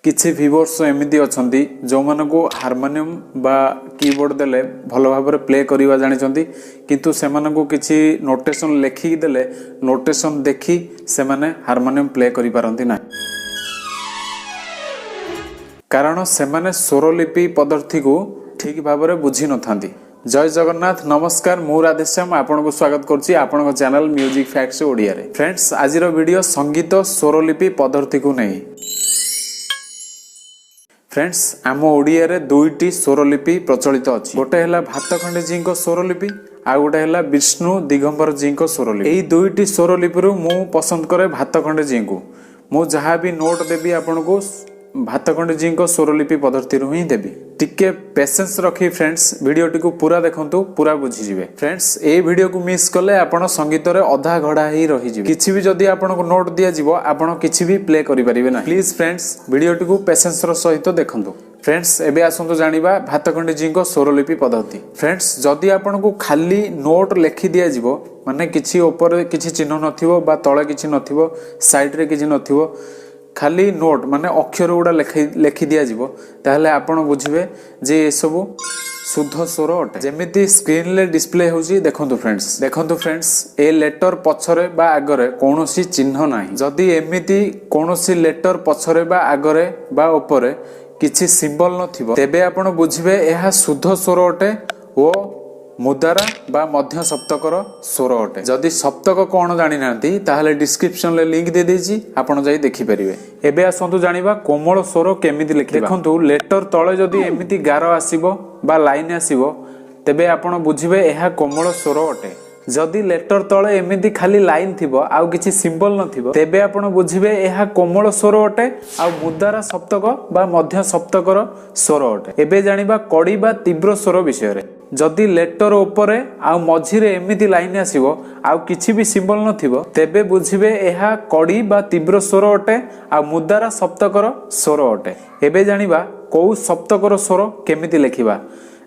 କିଛି ଭିଉଅର୍ସ ଏମିତି ଅଛନ୍ତି, ଯେଉଁମାନଙ୍କୁ ହାରମୋନିୟମ ବା କିବୋର୍ଡ଼ ଦେଲେ ଭଲ ଭାବରେ ପ୍ଲେ କରିବା ଜାଣିଛନ୍ତି, କିନ୍ତୁ ସେମାନଙ୍କୁ କିଛି ନୋଟେସନ୍ ଲେଖିକି ଦେଲେ ନୋଟେସନ୍ ଦେଖି ସେମାନେ ହାରମୋନିୟମ ପ୍ଲେ କରିପାରନ୍ତି ନାହିଁ। କାରଣ ସେମାନେ ସ୍ୱରଲିପି ପଦ୍ଧତିକୁ ଠିକ୍ ଭାବରେ ବୁଝିନଥାନ୍ତି। ଜୟ ଜଗନ୍ନାଥ, ନମସ୍କାର, ମୁଁ ରାଧେଶ୍ୟାମ ଆପଣଙ୍କୁ ସ୍ୱାଗତ କରୁଛି ଆପଣଙ୍କ ଚ୍ୟାନେଲ ମ୍ୟୁଜିକ୍ ଫ୍ୟାକ୍ଟସ ଓଡ଼ିଆରେ। ଫ୍ରେଣ୍ଡସ୍, ଆଜିର ଭିଡ଼ିଓ ସଙ୍ଗୀତ ସ୍ୱରଲିପି ପଦ୍ଧତିକୁ ନେଇ। ଫ୍ରେଣ୍ଡସ୍, ଆମ ଓଡ଼ିଆରେ ଦୁଇଟି ସ୍ୱରଲିପି ପ୍ରଚଳିତ ଅଛି। ଗୋଟେ ହେଲା ଭାତଖଣ୍ଡେଜୀଙ୍କ ସ୍ୱରଲିପି, ଆଉ ଗୋଟେ ହେଲା ବିଷ୍ଣୁ ଦିଗମ୍ବରଜୀଙ୍କ ସ୍ୱରଲିପି। ଏଇ ଦୁଇଟି ସ୍ୱରଲିପିରୁ ମୁଁ ପସନ୍ଦ କରେ ଭାତଖଣ୍ଡେଜୀଙ୍କୁ। ମୁଁ ଯାହା ବି ନୋଟ୍ ଦେବି, ଆପଣଙ୍କୁ ଭାତଖଣ୍ଡେଜୀଙ୍କ ସ୍ୱରଲିପି ପଦ୍ଧତିରୁ ହିଁ ଦେବି। ଟିକେ ପେସେନ୍ସ ରଖି ଫ୍ରେଣ୍ଡସ୍, ଭିଡ଼ିଓଟିକୁ ପୁରା ଦେଖନ୍ତୁ, ପୁରା ବୁଝିଯିବେ। ଫ୍ରେଣ୍ଡସ୍, ଏଇ ଭିଡ଼ିଓକୁ ମିସ୍ କଲେ ଆପଣ ସଙ୍ଗୀତରେ ଅଧା ଘଡ଼ା ହେଇ ରହିଯିବେ। କିଛି ବି ଯଦି ଆପଣଙ୍କୁ ନୋଟ୍ ଦିଆଯିବ, ଆପଣ କିଛି ବି ପ୍ଲେ କରିପାରିବେ ନାହିଁ। ପ୍ଲିଜ୍ ଫ୍ରେଣ୍ଡସ୍, ଭିଡ଼ିଓଟିକୁ ପେସେନ୍ସର ସହିତ ଦେଖନ୍ତୁ। ଫ୍ରେଣ୍ଡସ୍, ଏବେ ଆସନ୍ତୁ ଜାଣିବା ଭାତଖଣ୍ଡେଜୀଙ୍କ ସ୍ୱରଲିପି ପଦ୍ଧତି। ଫ୍ରେଣ୍ଡସ୍, ଯଦି ଆପଣଙ୍କୁ ଖାଲି ନୋଟ୍ ଲେଖି ଦିଆଯିବ, ମାନେ କିଛି ଉପରେ କିଛି ଚିହ୍ନ ନଥିବ ବା ତଳେ କିଛି ନଥିବ, ସାଇଡ଼ରେ କିଛି ନଥିବ, ଖାଲି ନୋଟ୍ ମାନେ ଅକ୍ଷର ଗୁଡ଼ା ଲେଖି ଲେଖି ଦିଆଯିବ, ତାହେଲେ ଆପଣ ବୁଝିବେ ଯେ ଏସବୁ ଶୁଦ୍ଧ ସ୍ୱର ଅଟେ। ଯେମିତି ସ୍କ୍ରିନରେ ଡିସପ୍ଲେ ହେଉଛି, ଦେଖନ୍ତୁ ଫ୍ରେଣ୍ଡସ୍। ଦେଖନ୍ତୁ ଫ୍ରେଣ୍ଡସ୍, ଏ ଲେଟର ପଛରେ ବା ଆଗରେ କୌଣସି ଚିହ୍ନ ନାହିଁ। ଯଦି ଏମିତି କୌଣସି ଲେଟର ପଛରେ ବା ଆଗରେ ବା ଉପରେ କିଛି ସିମ୍ବଲ ନଥିବ, ତେବେ ଆପଣ ବୁଝିବେ ଏହା ଶୁଦ୍ଧ ସ୍ୱର ଅଟେ ଓ ମୁଦାରା ବା ମଧ୍ୟ ସପ୍ତକର ସ୍ୱର ଅଟେ। ଯଦି ସପ୍ତକ କ'ଣ ଜାଣିନାହାନ୍ତି, ତାହେଲେ ଡିସ୍କ୍ରିପସନରେ ଲିଙ୍କ ଦେଇଦେଇଛି, ଆପଣ ଯାଇ ଦେଖିପାରିବେ। ଏବେ ଆସନ୍ତୁ ଜାଣିବା କୋମଳ ସ୍ୱର କେମିତି ଲେଖିବା। ଦେଖନ୍ତୁ, ଲେଟର ତଳେ ଯଦି ଏମିତି ଗାର ଆସିବ ବା ଲାଇନ ଆସିବ, ତେବେ ଆପଣ ବୁଝିବେ ଏହା କୋମଳ ସ୍ୱର ଅଟେ। ଯଦି ଲେଟର ତଳେ ଏମିତି ଖାଲି ଲାଇନ ଥିବ ଆଉ କିଛି ସିମ୍ବଲ ନଥିବ, ତେବେ ଆପଣ ବୁଝିବେ ଏହା କୋମଳ ସ୍ୱର ଅଟେ ଆଉ ମୁଦାରା ସପ୍ତକ ବା ମଧ୍ୟ ସପ୍ତକର ସ୍ୱର ଅଟେ। ଏବେ ଜାଣିବା କଡ଼ି ବା ତୀବ୍ର ସ୍ୱର ବିଷୟରେ। ଯଦି ଲେଟର ଉପରେ ଆଉ ମଝିରେ ଏମିତି ଲାଇନ ଆସିବ ଆଉ କିଛି ବି ସିମ୍ବଲ ନଥିବ, ତେବେ ବୁଝିବେ ଏହା କଡ଼ି ବା ତୀବ୍ର ସ୍ୱର ଅଟେ ଆଉ ମୁଦାରା ସପ୍ତକର ସ୍ୱର ଅଟେ। ଏବେ ଜାଣିବା କୋଉ ସପ୍ତକର ସ୍ୱର କେମିତି ଲେଖିବା।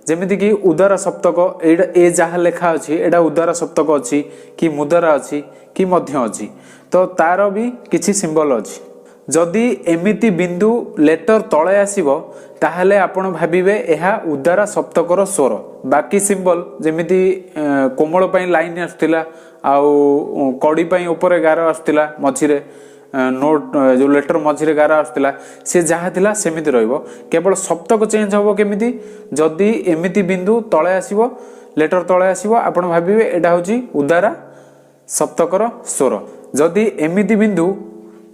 ଯେମିତିକି ଉଦାର ସପ୍ତକ, ଏଇଟା ଏ ଯାହା ଲେଖା ଅଛି, ଏଇଟା ଉଦାର ସପ୍ତକ ଅଛି କି ମୁଦାରା ଅଛି କି ମଧ୍ୟ ଅଛି, ତ ତାର ବି କିଛି ସିମ୍ବଲ ଅଛି। ଯଦି ଏମିତି ବିନ୍ଦୁ ଲେଟର ତଳେ ଆସିବ, ତାହେଲେ ଆପଣ ଭାବିବେ ଏହା ଉଦାରା ସପ୍ତକର ସ୍ୱର। ବାକି ସିମ୍ବଲ ଯେମିତି କୋମଳ ପାଇଁ ଲାଇନ ଆସୁଥିଲା ଆଉ କଡ଼ି ପାଇଁ ଉପରେ ଗାର ଆସୁଥିଲା, ମଝିରେ ନୋଟ୍ ଯେଉଁ ଲେଟର ମଝିରେ ଗାର ଆସୁଥିଲା, ସେ ଯାହା ଥିଲା ସେମିତି ରହିବ। କେବଳ ସପ୍ତକ ଚେଞ୍ଜ ହେବ। କେମିତି? ଯଦି ଏମିତି ବିନ୍ଦୁ ତଳେ ଆସିବ, ଲେଟର ତଳେ ଆସିବ, ଆପଣ ଭାବିବେ ଏଇଟା ହେଉଛି ଉଦାରା ସପ୍ତକର ସ୍ୱର। ଯଦି ଏମିତି ବିନ୍ଦୁ,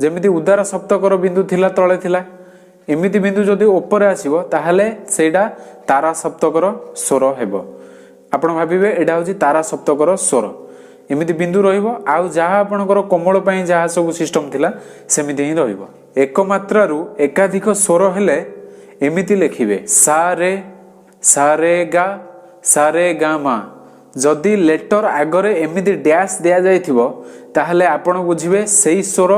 ଯେମିତି ଉଦାର ସପ୍ତକର ବିନ୍ଦୁ ଥିଲା, ତଳେ ଥିଲା, ଏମିତି ବିନ୍ଦୁ ଯଦି ଉପରେ ଆସିବ, ତାହେଲେ ସେଇଟା ତାରା ସପ୍ତକର ସ୍ୱର ହେବ। ଆପଣ ଭାବିବେ ଏଇଟା ହେଉଛି ତାରା ସପ୍ତକର ସ୍ୱର। ଏମିତି ବିନ୍ଦୁ ରହିବ ଆଉ ଯାହା ଆପଣଙ୍କର କୋମଳ ପାଇଁ ଯାହା ସବୁ ସିଷ୍ଟମ ଥିଲା, ସେମିତି ହିଁ ରହିବ। ଏକ ମାତ୍ରାରୁ ଏକାଧିକ ସ୍ୱର ହେଲେ ଏମିତି ଲେଖିବେ: ସା ରେ, ସା ରେ ଗା, ସା ରେ ଗା ମା। ଯଦି ଲେଟର ଆଗରେ ଏମିତି ଡ୍ୟାସ୍ ଦିଆଯାଇଥିବ, ତାହେଲେ ଆପଣ ବୁଝିବେ ସେଇ ସ୍ୱର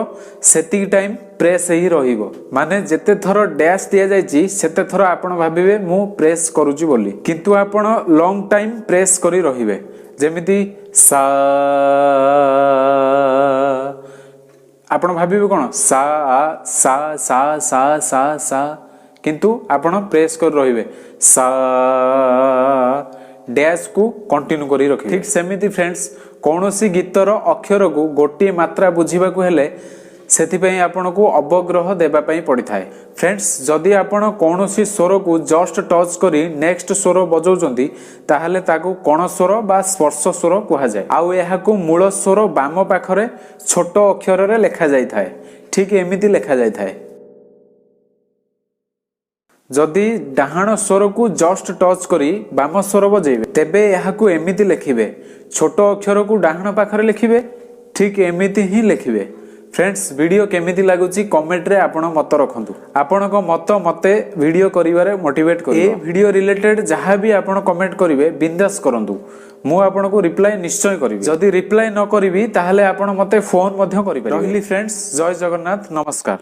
ସେତିକି ଟାଇମ୍ ପ୍ରେସ୍ ହେଇ ରହିବ। ମାନେ ଯେତେ ଥର ଡ୍ୟାସ୍ ଦିଆଯାଇଛି, ସେତେ ଥର ଆପଣ ଭାବିବେ ମୁଁ ପ୍ରେସ୍ କରୁଛି ବୋଲି, କିନ୍ତୁ ଆପଣ ଲଙ୍ଗ ଟାଇମ୍ ପ୍ରେସ୍ କରି ରହିବେ। ଯେମିତି ସା, ଆପଣ ଭାବିବେ କ'ଣ? ସା ସା ସା ସା ସା ସା, କିନ୍ତୁ ଆପଣ ପ୍ରେସ୍ କରି ରହିବେ, ସା ଡ୍ୟାସ୍କୁ କଣ୍ଟିନ୍ୟୁ କରି ରଖିବେ। ଠିକ୍ ସେମିତି ଫ୍ରେଣ୍ଡସ୍, କୌଣସି ଗୀତର ଅକ୍ଷରକୁ ଗୋଟିଏ ମାତ୍ରା ବୁଝିବାକୁ ହେଲେ ସେଥିପାଇଁ ଆପଣଙ୍କୁ ଅବଗ୍ରହ ଦେବା ପାଇଁ ପଡ଼ିଥାଏ। ଫ୍ରେଣ୍ଡସ୍, ଯଦି ଆପଣ କୌଣସି ସ୍ୱରକୁ ଜଷ୍ଟ ଟଚ୍ କରି ନେକ୍ସଟ ସ୍ୱର ବଜାଉଛନ୍ତି, ତାହେଲେ ତାକୁ କଣ ସ୍ୱର ବା ସ୍ପର୍ଶ ସ୍ୱର କୁହାଯାଏ ଆଉ ଏହାକୁ ମୂଳ ସ୍ୱର ବାମ ପାଖରେ ଛୋଟ ଅକ୍ଷରରେ ଲେଖାଯାଇଥାଏ। ଠିକ୍ ଏମିତି ଲେଖାଯାଇଥାଏ। ଯଦି ଡାହାଣ ସ୍ୱରକୁ ଜଷ୍ଟ ଟଚ୍ କରି ବାମ ସ୍ୱର ବଜେଇବେ, ତେବେ ଏହାକୁ ଏମିତି ଲେଖିବେ। ଛୋଟ ଅକ୍ଷରକୁ ଡାହାଣ ପାଖରେ ଲେଖିବେ, ଠିକ୍ ଏମିତି ହିଁ ଲେଖିବେ। ଫ୍ରେଣ୍ଡସ୍, ଭିଡ଼ିଓ କେମିତି ଲାଗୁଛି, କମେଣ୍ଟରେ ଆପଣ ମତ ରଖନ୍ତୁ। ଆପଣଙ୍କ ମତ ମତେ ଭିଡ଼ିଓ କରିବାରେ ମୋଟିଭେଟ୍ କରିବ। ଏ ଭିଡ଼ିଓ ରିଲେଟେଡ୍ ଯାହା ବି ଆପଣ କମେଣ୍ଟ କରିବେ, ବିନ୍ଦାସ କରନ୍ତୁ, ମୁଁ ଆପଣଙ୍କୁ ରିପ୍ଲାଏ ନିଶ୍ଚୟ କରିବି। ଯଦି ରିପ୍ଲାଏ ନ କରିବି, ତାହେଲେ ଆପଣ ମତେ ଫୋନ୍ ମଧ୍ୟ କରିପାରିବେ। ରହିଲି ଫ୍ରେଣ୍ଡସ୍, ଜୟ ଜଗନ୍ନାଥ, ନମସ୍କାର।